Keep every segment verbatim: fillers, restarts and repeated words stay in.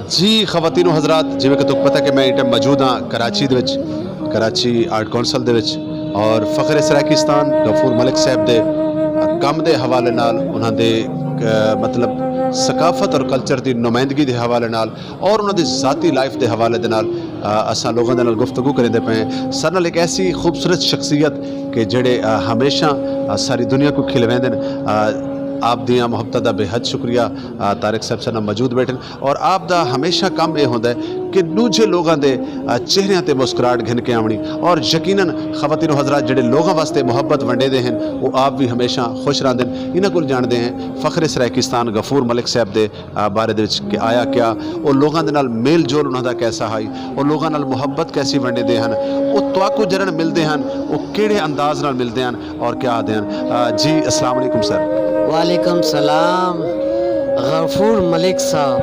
جی خواتین و حضرات، جیویں کہ تہاکوں پتہ کہ میں ایں ٹائم موجود ہاں کراچی دے وچ، کراچی آرٹ کونسل دے وچ، اور فخر سرائیکستان غفور ملک صاحب دے کم دے حوالے نال، انہاں دے، آ، مطلب ثقافت اور کلچر دی نمائندگی دے حوالے نال اور انہاں دی ذاتی لائف دے حوالے دے نال، آ، اساں لوگاں دے نال گفتگو کریندے پئے ہیں۔ ساݙے نال ایک ایسی خوبصورت شخصیت کہ جڑے، آ، ہمیشہ، آ، ساری دنیا کوں کھلویندن۔ آ، آپ دیاں محبتاں دا بے حد شکریہ۔ آ، طارق صاحب ساݙے نال موجود بیٹھن۔ اور آپ دا ہمیشہ کم اے ہوندا ہے کہ ݙوجھے لوگاں دے، آ، چہریاں تے مسکراہٹ گھن کے آوݨی، اور یقیناً خواتین و حضرات جڑے لوگاں واسطے محبت ونڈیندے ہن، او آپ وی ہمیشہ خوش رہندن۔ انہاں کول جاݨدے ہیں فخر سرائیکستان غفور ملک صاحب دے، آ، بارے دے وچ کہ آیا کیا، او لوگاں دے نال میل جول انہاں دا کیسا ہئی، او لوگاں نال محبت کیسی ونڈیندے ہن، او تہاکوں جݙݨ ملدے ہن، او کیڑھے انداز نال ملدے ہن، اور کیا آہدے ہن؟ آ، جی، السلام علیکم سر۔ وعلیکم السلام۔ غفور ملک صاحب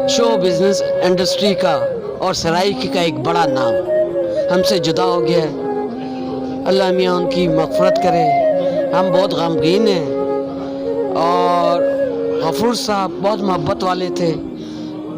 شو بزنس انڈسٹری کا اور سرائیکی کا ایک بڑا نام ہم سے جدا ہو گیا ہے۔ اللہ میاں ان کی مغفرت کرے۔ ہم بہت غمگین ہیں۔ اور غفور صاحب بہت محبت والے تھے،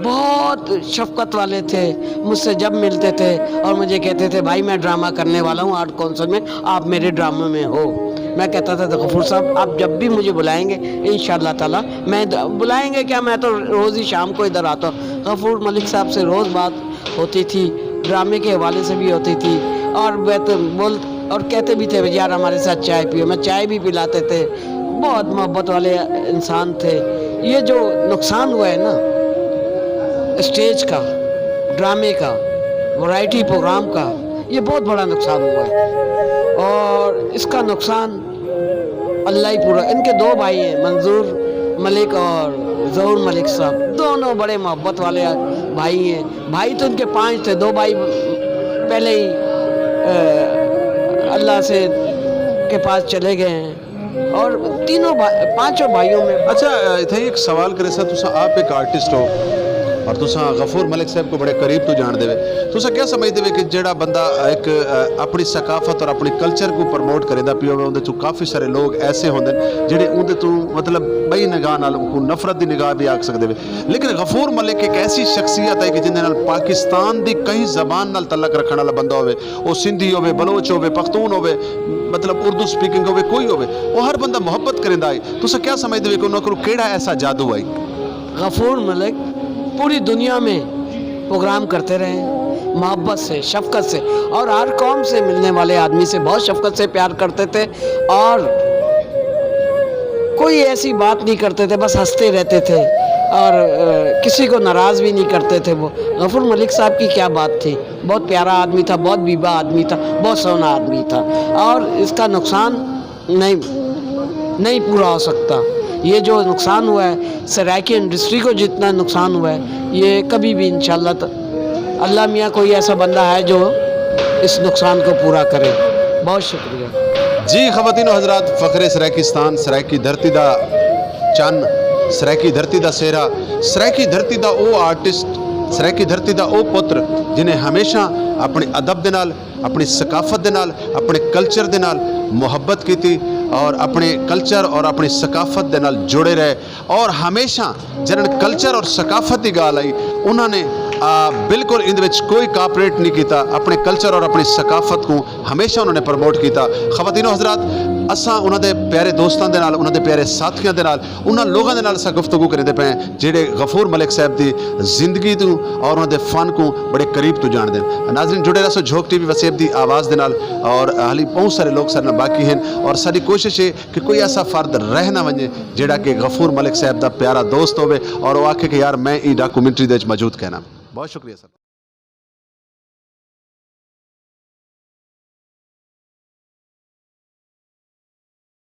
بہت شفقت والے تھے۔ مجھ سے جب ملتے تھے اور مجھے کہتے تھے، "بھائی، میں ڈرامہ کرنے والا ہوں آرٹ کونسل میں، آپ میرے ڈرامے میں ہو۔" میں کہتا تھا، "تو غفور صاحب، آپ جب بھی مجھے بلائیں گے، ان شاء اللہ تعالیٰ میں د-، بلائیں گے کیا، میں تو روز ہی شام کو ادھر آتا ہوں۔" غفور ملک صاحب سے روز بات ہوتی تھی، ڈرامے کے حوالے سے بھی ہوتی تھی، اور بہت بول، اور کہتے بھی تھے، "یار، ہمارے ساتھ چائے پیو۔" میں چائے بھی پلاتے تھے۔ بہت محبت والے انسان تھے۔ یہ جو نقصان ہوا ہے نا اسٹیج کا، ڈرامے کا، ورائٹی پروگرام کا، یہ بہت بڑا نقصان ہوا ہے، اور اس کا نقصان اللہ ہی پورا۔ ان کے دو بھائی ہیں، منظور ملک اور ظہور ملک صاحب، دونوں بڑے محبت والے بھائی ہیں۔ بھائی تو ان کے پانچ تھے، دو بھائی پہلے ہی، اے، اللہ سے، کے پاس چلے گئے ہیں، اور تینوں بھا-، پانچوں بھائیوں میں اچھا، اتھے ایک سوال کرے سا، تساں آپ ایک آرٹسٹ ہو اور تساں غفور ملک صاحب کو بڑے قریب تو جان دے وے، تساں کیا سمجھدے وے کہ جڑا بندہ ایک، اے، اپنی ثقافت اور اپنی کلچر کو پروموٹ کریندا پیا ہوے، اوندے تو کافی سارے لوگ ایسے ہوندے نے جڑے اوندے تو، مطلب، بئی نگاہ نال کو نفرت دی نگاہ بھی آکھ سکدے وے، لیکن غفور ملک ایک ایسی شخصیت ہے کہ جن دے نال پاکستان دی کہیں زبان نال تعلق رکھن والا بندہ ہوے، او سندھی ہوے، بلوچ ہوے، پختون ہوے، مطلب، اردو سپیکنگ ہوے، کوئی ہوے، او ہر بندہ محبت کریندا ہے۔ تساں کیا سمجھدے ہو کہ انہاں کول کیڑھا ایسا جادو ہے؟ غفور ملک پوری دنیا میں پروگرام کرتے رہے، محبت سے، شفقت سے، اور ہر قوم سے ملنے والے آدمی سے بہت شفقت سے پیار کرتے تھے، اور کوئی ایسی بات نہیں کرتے تھے، بس ہنستے رہتے تھے، اور، آ، کسی کو ناراض بھی نہیں کرتے تھے۔ وہ غفور ملک صاحب کی کیا بات تھی، بہت پیارا آدمی تھا، بہت بیبا آدمی تھا، بہت سونا آدمی تھا، اور اس کا نقصان نہیں، نہیں پورا ہو سکتا۔ یہ جو نقصان ہوا ہے، سرائیکی انڈسٹری کو جتنا نقصان ہوا ہے، یہ کبھی بھی انشاءاللہ ت-، اللہ میاں کوئی ایسا بندہ ہے جو اس نقصان کو پورا کرے۔ بہت شکریہ۔ جی خواتین و حضرات، فخر سرائیکستان، سرائیکی دھرتی دا چن، سرائیکی دھرتی دا سہرا، سرائیکی دھرتی دا او آرٹسٹ، سرائیکی دھرتی دا او پتر جنہیں ہمیشہ اپنے ادب دے نال، اپنی ثقافت دے نال، اپنے کلچر دے نال محبت کیتی اور اپنے کلچر اور اپنی ثقافت دے نال جڑے رہے، اور ہمیشہ جنہاں کلچر اور ثقافت دی ڳالھ آئی، انہاں نے، آ، بالکل ایندے وچ کوئی کوآپریٹ نہیں کیتا، اپنے کلچر اور اپنی ثقافت کو ہمیشہ انہاں نے پروموٹ کیتا۔ خواتین و حضرات، اساں انہاں دے پیارے دوستاں دے نال، انہاں دے پیارے ساتھیاں دے نال، انہاں لوگاں دے نال اساں گفتگو کریندے پئے ہیں جڑے غفور ملک صاحب دی زندگی تو اور انہاں دے فن کو بڑے قریب تو جان دین۔ ناظرین، جڑے رہسو جھوک ٹی وی وسیب دی آواز دے نال، اور حالی بہت سارے لوگ سارے نال باقی ہیں، اور ساری کوشش ہے کہ کوئی ایسا فرد رہ نہ ونجے جڑا کہ غفور ملک صاحب دا پیارا دوست ہوے اور وہ آکھے کہ یار، میں ای ڈاکومنٹری دے وچ موجود کہنا۔ بہت شکریہ سر۔